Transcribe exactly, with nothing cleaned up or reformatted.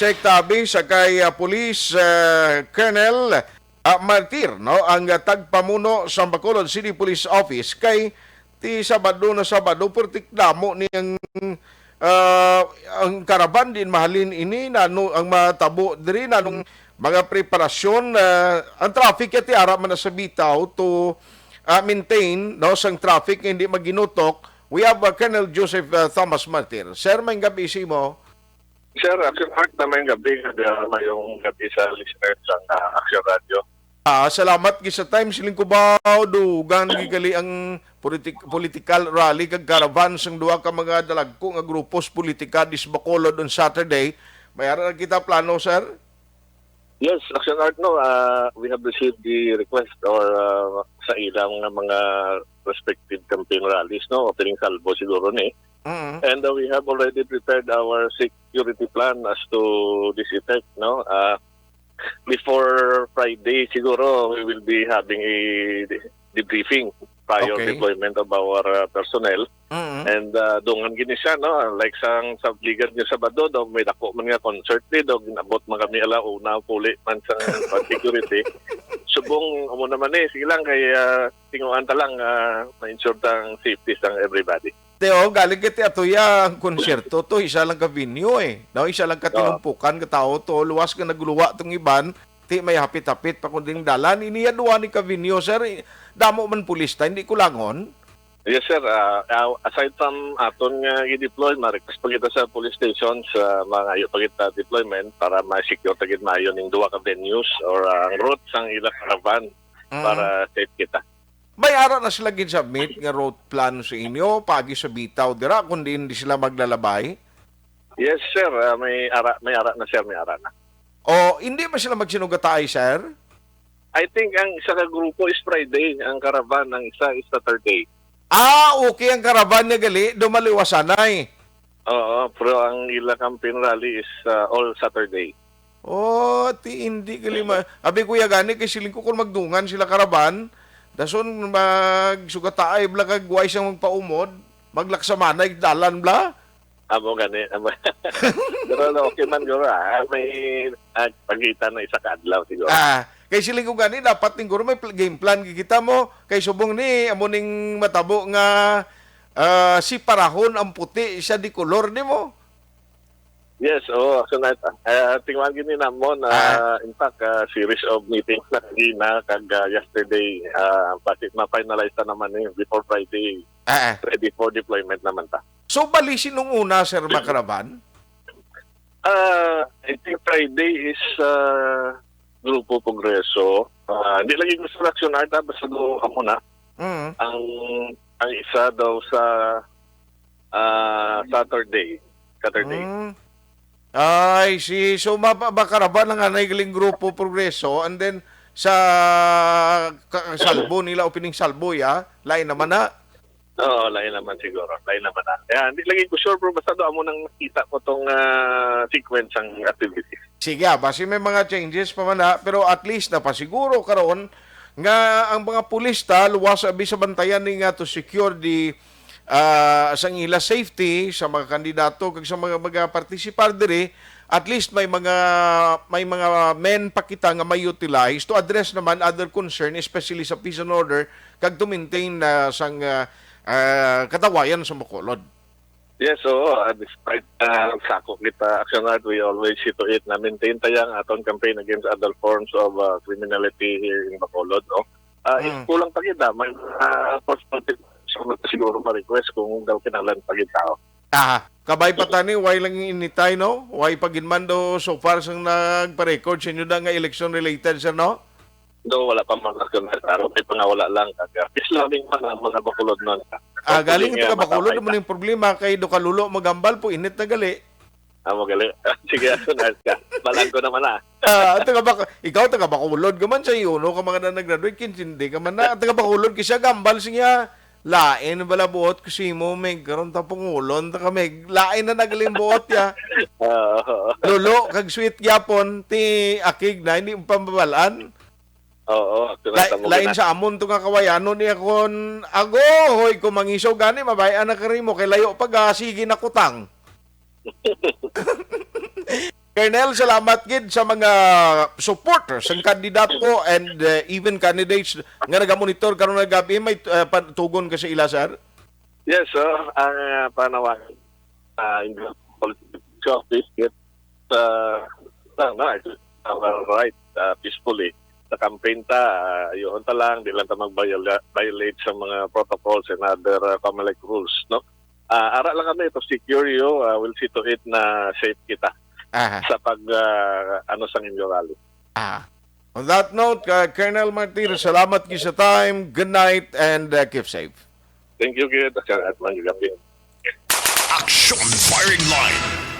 Check tabi sa kay, ah, Police, ah, Colonel, ah, Martir, no, ang, ah, tagpamuno sa Bacolod City Police Office kay ti Sabado na Sabado, pertik damo ni ang, ah, ang karaban din mahalin ini, nano ang matabo diri, nanong mga preparasyon, ah, ang traffic kay ti ara man na sa bitaw to, ah, maintain, no, sang traffic nga hindi maginutok. We have, ah, Colonel Joseph, ah, Thomas Martir. Sir, may gabi sa imo. Sir, Action Art, na may gabi, kag, ah, mayong gabi sa listeners sang, ah, Action Radio. Ah, salamat gid sa time. Siling ko ba, dugang gid gali ang politik-, political rally kag caravan sang duha ka mga dalagko nga grupos politika dis Bacolod on Saturday. May ara na kita plano, sir? Yes, Action Art, no, ah, we have received the request or, ah, sa ilang nga mga respective campaign rallies, no, opening salvo siguro ni. Mm. And, uh, we have already prepared our security plan as to this effect, no? Uh, before Friday, siguro, we will be having a de-, debriefing prior Okay. deployment of our, uh, personnel. Mm. And, uh, dungan gini siya, no? Like sang sa Ligad nga Sabado, daw may dako man nga concert ni, daw ginabot man kami ala una, puli man sa security. Subong, amo naman eh, sige lang, kay, uh, tinguan ta lang, uh, ma-ensure tang safety sang everybody. Teo, galing kay ti atoya ang konsyerto to, isa lang ka venue eh. No, isa lang ka Oo. tinumpukan ka tao to, luwas ka nagluwa tong iban, ti may hapit-hapit pa kunding dalan. Ini ya duwa ni ka venue, sir, eh, damo man pulis ta, hindi kulangon. Yes, sir. Ah, ah, aside from aton nga i-deploy, ma-request pa kita sa police stations, ah, mangayo pa kita deployment para ma-secure ta gid maayo ning duha ka venues or, ah, ang route sang ila caravan Mm. para safe kita. May ara na sila gin-submit nga route plan sa inyo, paagi sa bitaw dira, kung diin di sila maglalabay? Yes, sir. Ah, may ara, may ara na, sir. May ara na. O, hindi ba sila magsinugataay, sir? I think ang isa ka grupo is Friday, ang caravan, ang isa is Saturday. Ah, okay, ang caravan niya gali, dumaliwasanay. Oo, pero ang ila campaign rally is, ah, all Saturday. Oh, ti hindi gali ma-, abi ko ya gani, kay siling ko kung magdungan sila karaban, dason magsugataay bla kag way sang magpaumod, maglaksamanay dalan bla. Amo gani, amo. Pero no, okay man guro, ah. May, ah, pagitan na isa ka adlaw siguro. Ah, kay siling ko gani, dapat ning guro may pl-, game plan kita mo, kay subong ni, amo ning matabo nga, ah, si Parahon ang puti, siya di kolor, di mo? Yes, oo, Action Art. Ah, tingwang gini namon, Ah. ah, in fact, ah, series of meetings na kanina kag, ah, yesterday, ah, basi ma-finalize ta naman ni before Friday. Ah, ah. Ready for deployment naman ta. So, bali, sinong una, Sir Macaraban? Ah, I think Friday is, ah, Grupo Progreso. Ah, hindi lagi ko sa Action Art, ah, basta do ako na. Mm. Ang, ang isa daw sa, ah, Saturday. Saturday. Mm. Ay, si, so, ma-, ma-, Macaraban ang anay galing Grupo Progreso, and then sa ka-, salbo nila, opening salbo, ya, lain naman na. Oo, lain naman siguro. Lain naman na. Kaya, hindi lagi ko sure, bro. Basta do, amo nang nakita ko tong, ah, sequence ang activities. Sige, ah, basi may mga changes pa man, ha? Pero at least napasiguro karon nga ang mga pulis ta luwas abi sa bantayan ni nga to secure the, ah, sang ila safety sa mga kandidato kag sa mga, mga partisipar diri. At least may mga, may mga men pa kita nga may utilize to address naman other concern, especially sa peace and order kag to maintain, ah, sang, ah, ah, katawayan sa Bacolod. Yes, oo. Ah, despite, ah, sako kita, Action Art, we always see to it na maintain ta yang aton campaign against other forms of, ah, criminality here in Bacolod, no? Ah, if Mm. kulang pa kita, may, ah, perspective, so, siguro ma-request kung daw kinahanglan pa kita, oh. Ah, kabay pa tani, way lang initay, no? Way pa gid man do so far sang nagpa-record sa inyo da nga election related, sir, no? Do, wala pa man, Action Art, pero may pangawala lang. Kag, ah, peace loving man ang mga Bacolod nun. Ah, Hopefully galing nga taga Bacolod, makamay mo ta. Ning problema kay do kalulo magambal po, init na gali. Amo gali. Sige, Action Art ka. Balag ko naman, ah. Ah, taga Bac-, ikaw taga Bacolod ka man sa iyo, no? Ka mga na nag-graduate, kinsindi ka man na. Taga Bacolod, kisa gambal siya. Lain bala buot ko si mo, Meg. Karon ta pungulon ta ka, Meg. Lain na nagaling buot ya. Oo. Lolo, kag sweet gyapon, ti akig na, hindi mo pambabalaan. Oo, actually, Lai-, tamo lain na. Sa amon to nga kawayanon niya kon, ago, hoy, kung mangisaw gani, mabay-an na kari mo, kay layo pa ga, sige na kutang. Colonel, salamat gid sa mga supporters, ang kandidato and uh, even candidates nga nagamonitor karon nga gabi. May uh, patugon ka sa ila, sir? Yes, sir. Ang uh, panawagan uh, in the political office, get uh, no, no, it's our right uh, peacefully sa campaign ta, uh, ayuhon ta lang, di lang ta mag-violate sa mga protocols and other uh, Comelec rules, no? Uh, ara lang kami to secure you, uh, we'll see to it na safe kita Aha. sa pag uh, ano sa inyo rally. Ah. On that note, uh, Colonel Martir, salamat gid sa time. Good night and uh, keep safe. Thank you, Gid. At man, gabi. Action Firing Line.